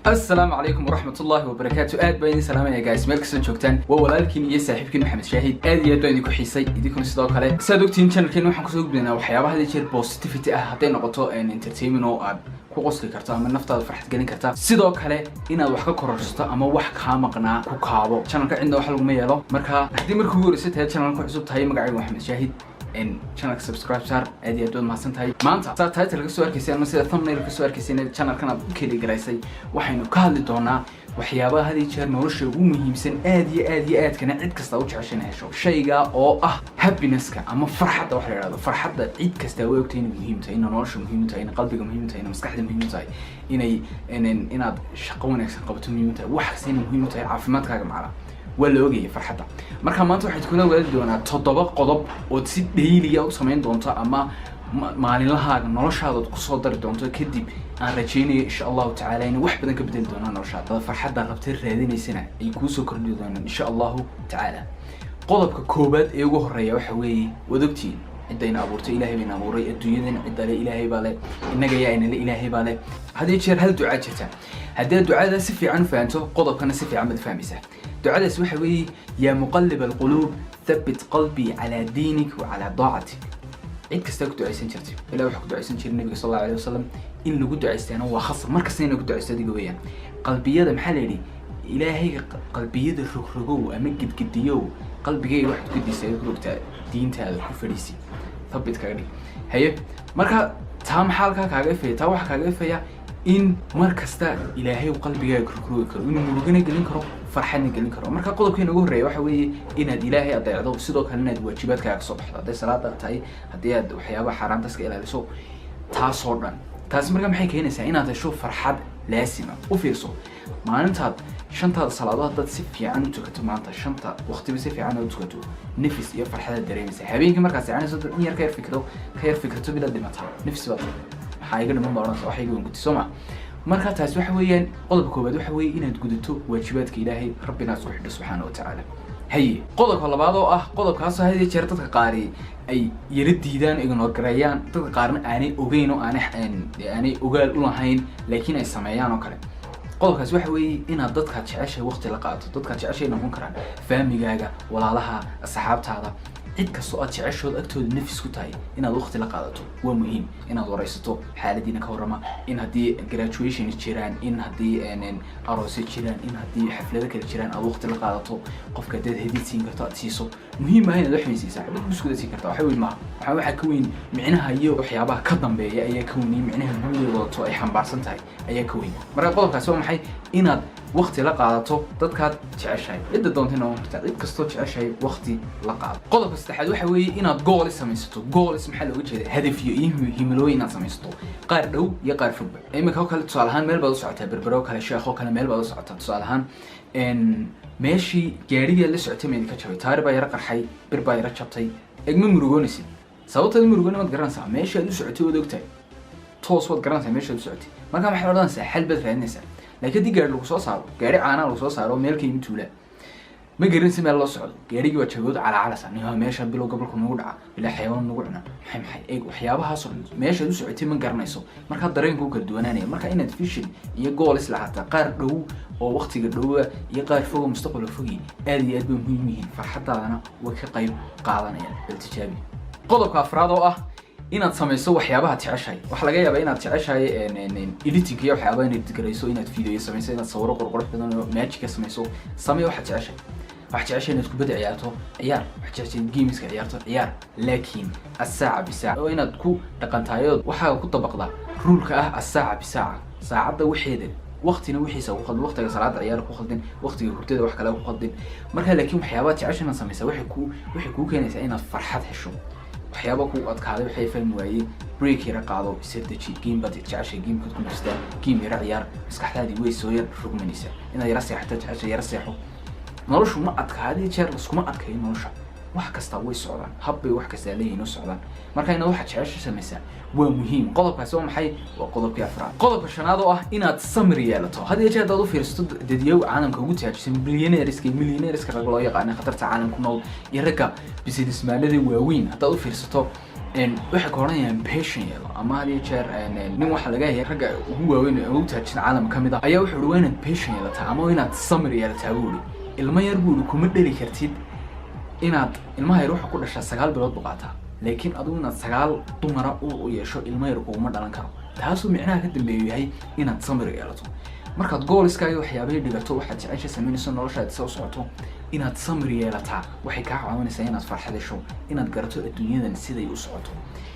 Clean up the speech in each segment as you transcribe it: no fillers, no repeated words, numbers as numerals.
Asalaamu calaykum waraxmat ullaahi wabarakaatu. Aad baan idin salaamaya, guys, meel kastoo joogtaan. Waa walaalkiin iyo saaxiibkiin Maxamed Shaahid. Aad iyo aad baan idinku xiisay, idinkuna sidoo kale. Saad ogtihiin, channelkeena waxaan kusoo gudbinaa waxyaabaha had iyo jeer positivity ah, hadday noqoto entertainment oo aad ku qosli karto ama naftaada farxad gelin karta, sidoo kale inaad wax ka kororsato ama wax kaa maqnaa ku kaabo. Channelka cidna wax laguma yeelo. Marka haddii markii ugu horreysay tahay, channelka cusub tahay, magacayga Maxamed Shaahid, channelka subscribe saar. Aad iyo aad baad mahadsan tahay. Maanta saa title ka soo arkaysay ama sida thumbnail ka soo arkaysay, channelkan aad u keli garaysay, waxaynu ka hadli doonaa waxyaabaha had iyo jeer nolosha ugu muhiimsan, aad iyo aad iyo aadkana cid kasta u jecesha inay hesho, shayga oo ah happinesska ama farxadda. Waxa la yidhahdo farxadda, cid kasta way ogtahay inay muhiim tahay, inay nolosha muhiim tahay, inay qalbiga muhiim tahay, inay maskaxda muhiim tahay, inay inaad shaqo wanaagsan qabato muhiim tahay, wax kasta inay muhiim u tahay, caafimaadkaaga macala waa la ogayay farxadda. Marka maanta waxaad kula wadaagi doonaa 7 qodob ood si daily ah u samayn doonto ama maalinlahaaga noloshaada ood kusoo dari doonto. Kadib aan rajaynayo, insha Allahu tacaala, inay wax badan ka bedeli doonaan noloshaada, farxadda rabtay raadinaysana ay kuusoo kordhi doonaan, insha Allahu tacaala. Qodobka koowaad ee ugu horeeya waxa weeye, waad ogtihiin ciddayna abuurtay, Ilaahay bayna abuuray. Adduunyadana cidda le Ilaahay baa le, innaga yaa inale Ilaahay baa le. Had iyo jeer hal ducaa jirta. Haddii aad ducada si fiican u fahanto, qodobkana si fiican baad fahmaysaa. Ducadaas waxa weeye: "Yaa muqallib alquluub, thabbit qalbii calaa diinik wa calaa daacatik." Cid kastaa ku ducaysan jirtay, ilaa waxaa ku ducaysan jiray Nabiga sal Allahu alayh wasalam. In lagu ducaystaana waa khasab, mar kasta ina ku ducaysto adiga weeyaan. Qalbiyada maxaa la yidhi? Ilaahayga qalbiyada rogrogow ama gedgediyow, qalbigayga waxaad ku gedisay, ku rogtaa diintaada, ku fadhiisi, thabbit kaga dhig. Haye, marka taa maxaa halkaa kaaga ifaya? Taa waxaa kaaga ifaya in mar kasta Ilaahay uu qalbigaaga rogrogi karo, inuu murugana gelin karo, farxadna gelin karo. Marka qodobkeena ugu horreeya waxa weeye inaad Ilaahay adeecdo, sidoo kale inaad waajibaadkaaga kasoo baxdo, hadday salaada tahay, haddii aad waxyaabaha xaaraanta iska ilaaliso, taasoo dhan. Taasi marka maxay keenaysaa? Inaad hesho farxad laasima. U fiirso, maalintaad shantaada salaadood haddaad si fiican u tukato, maanta shanta waqtiba si fiican u tukato, nafis iyo farxadaad dareemaysaa. Habeenkii markaad seexanayso, in yar ka yar fikiro, ka yar fikirto, bilaad dhimataa, nafsi baad, maxaa iga dhiman baa odhanaysa, waxa iga wanguti, soo ma? Marka taasi waxa weeyaan qodobka koowaad, waxa weeye inaad gudato waajibaadka Ilaahay, Rabbina isku xidho subxaana wa tacaala. Haye, qodobka labaad oo ah qodobkaasoo had iyo jeer dadka qaari ay yara diidaan, ignore gareeyaan, dadka qaarna aanay ogeyn oo aanay ogaal u lahayn, laakiin ay sameeyaan oo kale. Qodobkaas waxa weeye inaad dadkaad jeceshahay waqti la qaato. Dadkaad jeceshahay noqon karaan faamigaaga, walaalaha, asxaabtaada, cid kastoo aad jeceshood agtooda nafis ku tahay, inaad waqti la qaadato waa muhiim. Inaad wareysato, xaaladiina ka warrama, in haddii graduation jiraan, in haddii aroosyo jiraan, in haddii xaflado kale jiraan, aad waqti la qaadato. Qofka haddaad hadiid siin karto, aad siiso. Muhiim maaha inaad wax weyn siisaa, xabad buskuda siin kartaa, waxa weyn maaha. Waxaa ka weyn micnaha iyo waxyaabaha ka dambeeya ayaa ka weyn, iyo micnaha guud ee wadato ay xambaarsan tahay ayaa ka weyn. Marka qodobkaasi waa maxay? Inaad waqti la qaadato dadkaad jeceshahay, cidda doontay noqon kartaa, cid kastoo jeceshahay waqti la qaado. Qodobka saddexaad waxa weeye inaad goals samaysato. Goals maxaa looga jeeda? Hadafyo iyo himilooyin inaad samaysato, qaar dhow iyo qaar fogba. Iminka oo kale, tusaale ahaan, meel baad u socotaa, Berbero kale, Sheekh oo kale, meel baad u socotaa. Tusaale ahaan, meeshii gaadhigaa la socotay ma idinka jabay, taari baa yaro qarxay, bir baa yaro jabtay, egma murugoonaysid. Sababtaad murugooni maad garanaysaa, meesha aad u socotay waad ogtahay, toos waad garanaysaa meeshaad u socotay. Marka maxaad odhanaysaa? Xal baad raadinaysaa. Laakiin haddii gaari lagu soo saaro, gaari caanaa lagu soo saaro, meel ka yimid tuulaa, ma garanaysa meel loo socdo, gaarigii waa jagood, calacalasa niha, meesha bilow gobolku nagu dhaca, bilaa xayawaan nagu cuna, maxay maxay, eeg, waxyaabahaasoo dhan meeshaad u socotay ma garanayso. Markaa dareenku u kala duwanaanaya. Marka inaad vision iyo goals lahaataa, qaar dhow oo waqtiga dhowa iyo qaar fogo, mustaqbalka fogi, aad iyo aad bay muhiim yihiin, farxadaadana way ka qayb qaadanayaan. Bal tijaabi. Qodobka afraad oo ah inaad samayso waxyaabaha jeceshahay. Waxaa laga yaabaa inaad jeceshahay editing iyo waxyaabaha inaad edit garayso, inaad video samayso, inaad sawiro qurqurux badan oo magic samayso. Samee waxaad jeceshahay. Waxaad jeceshahay inaad kubadda ciyaarto, ciyaar. Waxaad jeceshahay inaad gameska ciyaarto, ciyaar. Laakiin asaaca bisaaca oo inaad ku dhaqantaayood waxaa ku dabaqdaa ruleka ah asaaca bisaaca, saacadda waxeeda, waqtina wixiisa ku khaldin. Waqtiga salaada ciyaar ku khaldin, waqtiga hurdada wax kale ku khaldin. Marka laakiin waxyaabaha jecesha inaad samaysaa waxay kuu keenaysaa inaad farxad hesho. Waxyaaba ku adkaaday, waxay fahmi waayey, break yara qaado, isardeji. Game baad jeceshay, gamekaad ku nafstaa, game yara ciyaar, maskaxdaadii way soo yar rogmanaysaa. Inaad yara seexato jeceshay, yara seexo. Noloshu ma adka, had iyo jeer laskuma adkayo nolosha. Wax kasta way socdaan, habbay wax kastaa leeyihin u socdaan. Marka inaad waxa jecesha samaysaa waa muhiim. Qodobkaasi waa maxay? Waa qodobkii afraad. Qodobka shanaad oo ah inaad samir yeelato. Had iyo jeer haddaad u fiirsato dadyow caalamka ugu taajirsan, billionaireska iyo millionaireska, rag loo yaqaana khatarta caalamku nool iyo ragga businessmanada waaweyn, haddaad u fiirsato, Waxay ka odhanayaan patient yeelo. Ama had iyo jeer nin waxaa laga hayay ragga ugu waaweyn ee ugu taajirsan caalamka ka mid ah ayaa wuxuu uhi, waa inaad patient yeelataa ama waa inaad samir yeelataa, buu ihi. Ilmo yar, buu ihi, kuma dheli kartid. Inaad ilmaha yar wuxuu ku dhashaa 9 bilood buu qaataa, laakiin adigu inaad sagaal dumara u yeesho ilmo yar kuguma dhalan karo. Taasuu micnaha ka dambeeyu yahay inaad samir yeelato markaad goalskaaga, waxyaabahii dhigato, waxaad jecesha samaynayso, noloshaad isa u socoto. Inaad samir yeelataa waxay kaa caawinaysaa inaad farxad hesho, inaad garato adduunyadan siday u socoto.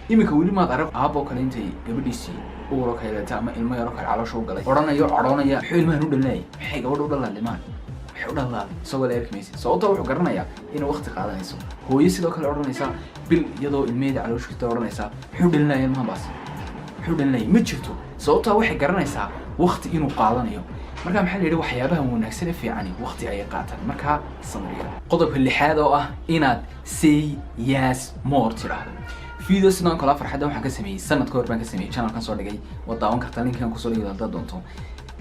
Iminka weli maad arag aaboo kale intay gabadhiisii uuroo kale yeelatay ama ilmo yaroo kale caloosha u galay odhanayo, cadhoonaya, "Muxuu ilmahan u dhalinayay? Maxay gabadha u dhalaa ilmahan? Maxay u dhalaaday?" Isagoo la arki maysid, sababtoo wuxuu garanayaa inay waqti qaadanayso. Hooyo sidoo kale odhanaysaa bil iyadoo ilmeheeda caloosha odhanaysaa, "Muxuu dhalinaya ilmahan baas? Muxuu dhalinaya?" Ma jirto, sababtaa waxay garanaysaa waqti inuu qaadanayo. Marka maxaa la yidhi? Waxyaabaha wanaagsan ee fiicani waqti ayay qaataan, markaa samriya. Qodobka lixaad oo ah inaad say yes more tidhaahdo. Video sidaan kala farxadda waxaan ka sameeyey sanad ka hor baan ka sameeyey, channelkan soo dhigay, waad daawan kartaa, linkan kusoo dhigay haddaad doonto.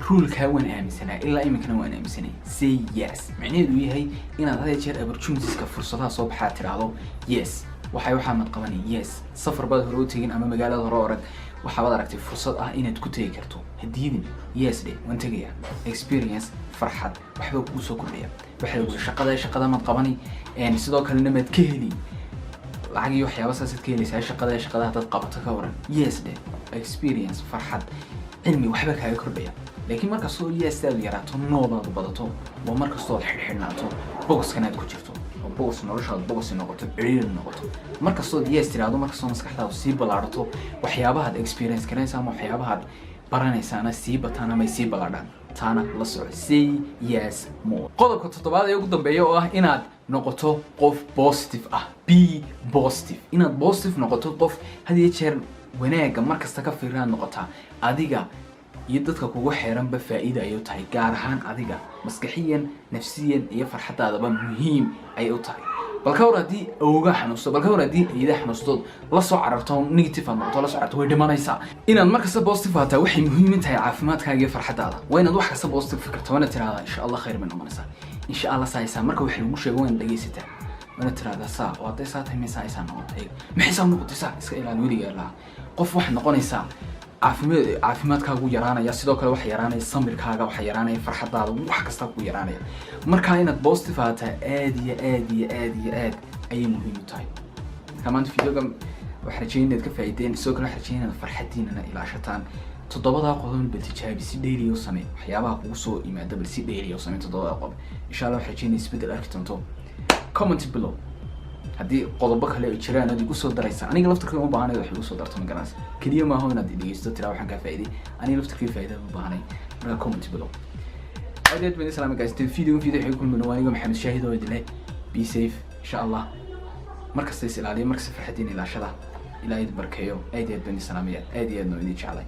Rulekaa waan aaminsanaa, ilaa iminkana waan aaminsanay. Say yes micnaheedu yahay inaad had iyo jeer opportunitieska, fursadaha soo baxaa, tidhaahdo yes. Waxaanad qabanay yes. Safar baad hore u tegin ama magaalada hore orag, waxaabaad aragtay fursad ah inaad ku tegi karto, hadiidin, yes dhe, waan tegaya. Experience, farxad, waxba kugu soo kordhaya. Waxaa lagu shaqada, shaqada maad qabani, sidoo kalena maad ka heli lacag iyo waxyaaba saasaad ka helaysaa. Shaqada, shaqada haddaad qabato ka waran? Yes dhe. Experience, farxad, cilmi, waxba kaaga kordhaya. Laakiin markastoo yes-taadu yaraato, no-daadu badato, waa markastoo aad xidhxidhnaato, boxkan aad ku jirto oo box noloshaadu box noqoto, ciriiri noqoto. Markastood yes tiraahdo, markastoo maskaxdaadu sii ballaadhato, waxyaabahaad experience garanaysa ama waxyaabahaad baranaysaana sii bataan ama ay sii ballaadhaan. Taana la soco, say yes more. Qodobka toddobaad ee ugu dambeeya oo ah inaad noqoto qof positive ah, be positive. Inaad positive noqoto, qof had iyo jeer wanaagga markasta ka fiirinaad noqotaa, adiga iyo dadka kugu xeeranba faa'iida ayay u tahay. Gaar ahaan adiga maskaxiyan, nafsiyan iyo farxadaadaba muhiim ayay u tahay. Bal ka war haddii awoogaa xanuusto? Bal ka war haddii ayada xanuustood la soo cararto, negative aad noqoto, la soo cararto, way dhimanaysaa. Inaad mar kasta positive ahaataa waxay muhiim u tahay caafimaadkaaga iyo farxadaada. Waa inaad wax kasta positive fikirto, waana tirahdaa, "Insha Allah khayr bay noqonaysaa, insha Allah saaysaa." Marka wax lagu sheego waana dhegaysataa, waana tirahdaa, "Saa oo hadday saa tahay, maysaa aysaa noqotay? Maxay saa noqotay?" Saa iska ilaali weligaa lahaa. Qof waxaad noqonaysaa caafimaadkaagu yaraanaya, sidoo kale waxa yaraanaya samirkaaga, waxa yaraanaya farxadaada, wax kasta ku yaraanaya. Marka inaad positive ahaataa aad iyo aad iyo aad iyo aad ayay muhiim u tahay. Marka maanta videoga waxaan rajeynaya inaad ka faa'iideen, sidoo kale waxaan rajeynaya inaad farxadiinana ilaashataan. Toddobadaa qodob bal tijaabi, si dheeriya u samee. Waxyaabaha kugu soo yimaada bal si dheeriya u samee toddobadaa qodob. Insha Allah waxaan rajeynaya isbeddel arki doonto. Comment below haddii qodobo kale ay jiraan aad igu soo daraysa. Aniga laftarkay uma baahanay wax igu soo darto, ma garanaysa. Keliya maaha inaad dhegeysto, tiraa waxaan kaa faa'iiday. Aniga laftarkay faa'iidada u baahanay. Marka comment below. Aad iyo aad baan idin salaamay, guys. Video waxay kulmayno waa aniga Maxamed Shaahid oo idin leh be safe, insha Allah. Markasta is ilaaliya, markasta farxadiina ilaashada. Ilaahay idin barkeeyo. Aad iyo aad baan idin salaamaya, aad iyo aadna idin jeclay.